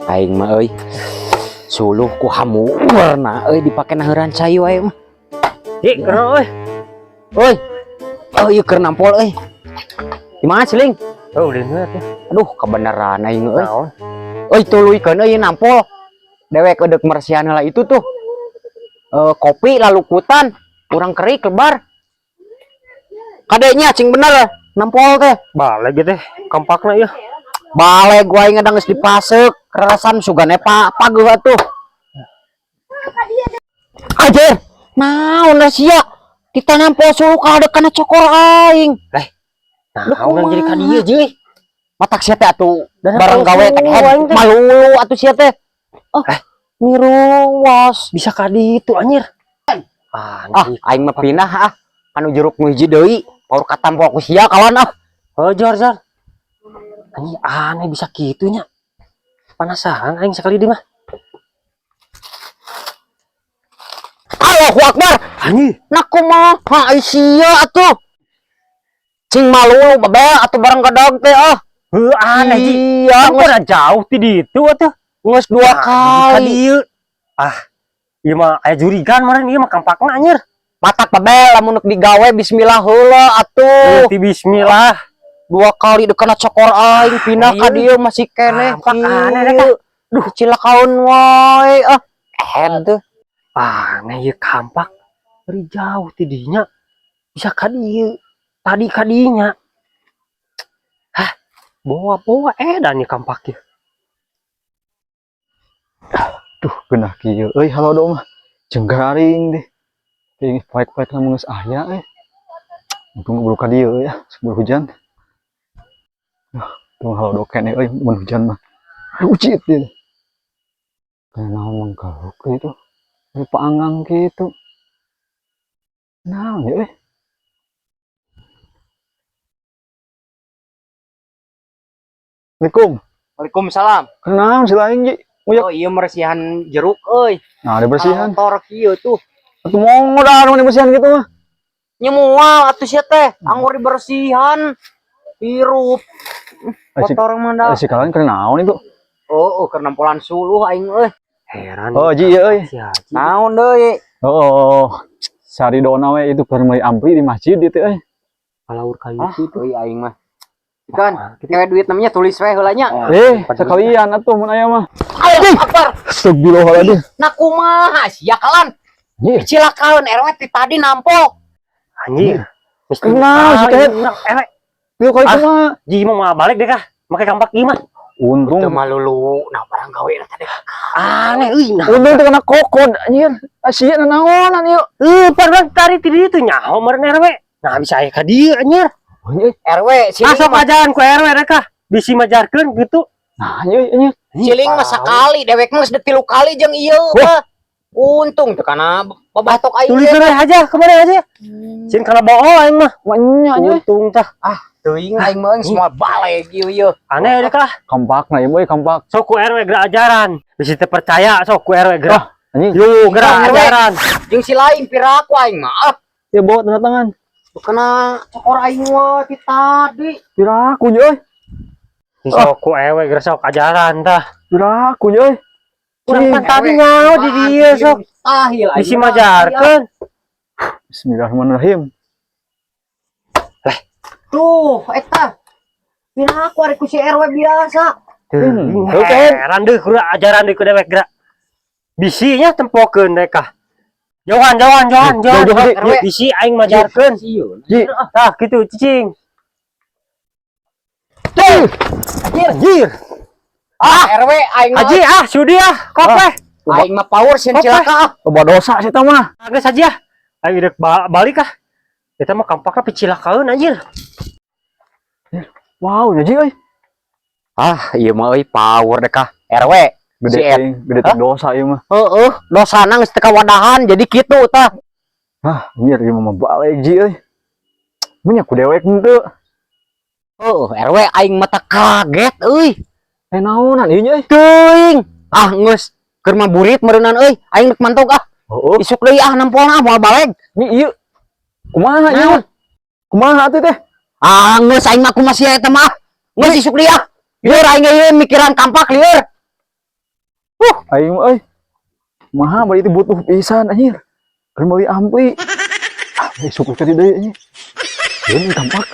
Aing mah euy. Suluh ku hamuurna euy dipake naheuran cai wae mah. Ih, kena euy. Euy. Oh, ieu keur nampol euy. Di mana siling? Oh, ulin we atuh. Aduh, kebenaran aing euy. Naon? Euy, tuluykeun euy nampol. Dewek eudek mersihan heula itu tuh. Kopi lalukutan, kurang kerik lebar. Kadenya cing bener nampol teh. Balik gitu teh, kampakna ieu. Balik gua aing geus dipasek, kerasan sugane pageut atuh. Anjir, naon da sia? Kita nampol suluh ka kana cokor aing. Nah, urang jadi ka dieu jeung. Matak sia teh atuh Dan bareng gawe teh aing teh. Malulu atuh sia teh. Oh, ngiruwas. Bisa ka ditu anjir. Ah, Ah, aing mah pindah ah. Kanu jeruk nu hiji deui, paur katampol ku sia kawan ah. Oh, jor, jor. Anjing aneh bisa kitu nya. Penasaran aing sekali di mah. Allahu Akbar. Anjing. Nah kumaha ai sia atuh. Cing malulu babel atuh bareng gadag teh ah. Heuh, aneh ji. Iya, Kan pada jauh ti ditu atuh. Geus dua Nah, jadi ka kali. dieu. Ah, ieu mah aya jurigan meureun ieu mah kampakna anjir. Matak babel lamun neuk digawe bismillah heula atuh. Ti bismillah. Dua kali dekana cokor aing pindah ka Iya. dieu masih keneh Kampak aneh deh, kieu. Duh, cilakaun wae ah. Ehed tuh. Aneh ieu kampak dari jauh ti dinya. Bisa ka dieu. Tadi ka dinya. Hah, bawa-bawa edan ieu kampak ieu. Duh, genah kieu euy halodo mah. Jeung garing deh. Kayak poek-poek lamun geus aya euy. Untung buru ka dieu euy ya, sebelum hujan. Duh, tunggu halodo keneh euy mun hujan mah. Ucit dia. Kayak naon mangkaluk gitu. Rupa paanggang gitu. Naon ya euy. Assalamualaikum. Waalaikumsalam. Kenaon si lain ji? Oh iya meresihan jeruk euy. Nah, dibersihan. Motor kieu tuh. Atuh mau dah anu dibersihan gitu mah. Nya moal atuh sia teh. Anggur dibersihan. Hirup. Kotor mah dah. Si kalian kena naon itu? Oh, keur nampolan suluh aing euy. Heran. Oh, ji ieu euy. Si Haji. Naon deui? Oh, sari dona we itu keur meuli ampli di masjid itu euy. Palaur kayu Ah, itu. euy aing mah. Ikan, kewe duit namanya tulis we heula nya. Sekalian atuh mun aya mah. Allahu Akbar. Astagfirullahaladzim. Nah kumaha sia kalan? Anjir. Cilakaeun RW ti tadi nampol. Anjir. Mesti Kenal si Kehet. urang elek. Ieu kali Ah. kumaha? Ji mah mau balik deh kah? Make kampak ieu mah. Untung Teu malulu nah barang gawe na tadi. Aneh euy nah. untung teu kena kokod anjir. Sia naonan ieu. Padahal tadi ti ditu nyaho meureun RW. Nah bisa aya ka dieu anjir. Anjir. RW siling Masuk mah ajaran ku RW rek kah? Bisi majarkeun gitu. Nah, anjir anjir. siling mah sakali dewek mah geus 3 kali jeung ieu mah. Untung teu kana babatok aing. Tulis we aja kemana aja. Sieun kana bohong aing mah. Manya anjir. Untung tah. Teuing aing mah semua balik ieu ieu. Aneh deh kah? Kampakna ieu euy kampak. Sok ku RW gerak ajaran. Bisi teu percaya sok ku RW gerak. Anjing. Yo gerak RW. ajaran. Jeung si lain piraku aing mah. Ah, Ya bawa tanda tangan. teu kena cokor aing mah ti tadi. Piraku euy. Sok ku RW gerak sok ajaran tah. Piraku euy. Urang pan tadi nyaho di dieu sok. Mustahil aing. Bisi mah. majarkeun. Bismillahirrahmanirrahim. Tuh, eta. Piraku ari ku si RW biasa. Oke. Heran deh kudu ajaran deh ku dewek gerak. Bisinya tempokeun deh kah. Jauhan, jauhan, jauhan, jauhan. Jauh, jauh, RW. Bisi aing majarkeun. Sieun. Ji. Tah kitu cicing. Tuh. Anjir. Ah, RW aing mah. Haji ah, sudi ah, kopeh. Aing mah power sieun Kopeh. cilaka ah. Loba dosa sih mah. Geus aja. Aing rek balik ah. Eta mah kampakna picilakaeun anjir. Wow, jadi euy. Ah, ieu mah euy power deh kah. RW. Gede Si Et. teuing, gede teuing dosa ieu mah. Heeh, dosana geus teu kawadahan jadi kitu tah. Hah, anjir ieu mah balik ji euy. Mun nya ku dewek henteu. Heeh, RW aing mah teh kaget euy. Eh naonan ieu nya euy. Teuing. Ah, geus keur mah burit meureunan euy. Aing rek mantog ah. Heeh. Isuk deui ah nampolna ah moal baleg. Ni ieu. Kumaha ieu? Naon? Kumaha atuh teh? Ah, geus aing mah kumaha sia eta mah. Geus isuk deui ah. Lieur aing ieu mikiran kampak lieur. Aing mah euy. Maha bari itu butuh pisan anjir. Keur meuli ampli. Ah, isuk tadi deui anjir. Sieun kampak.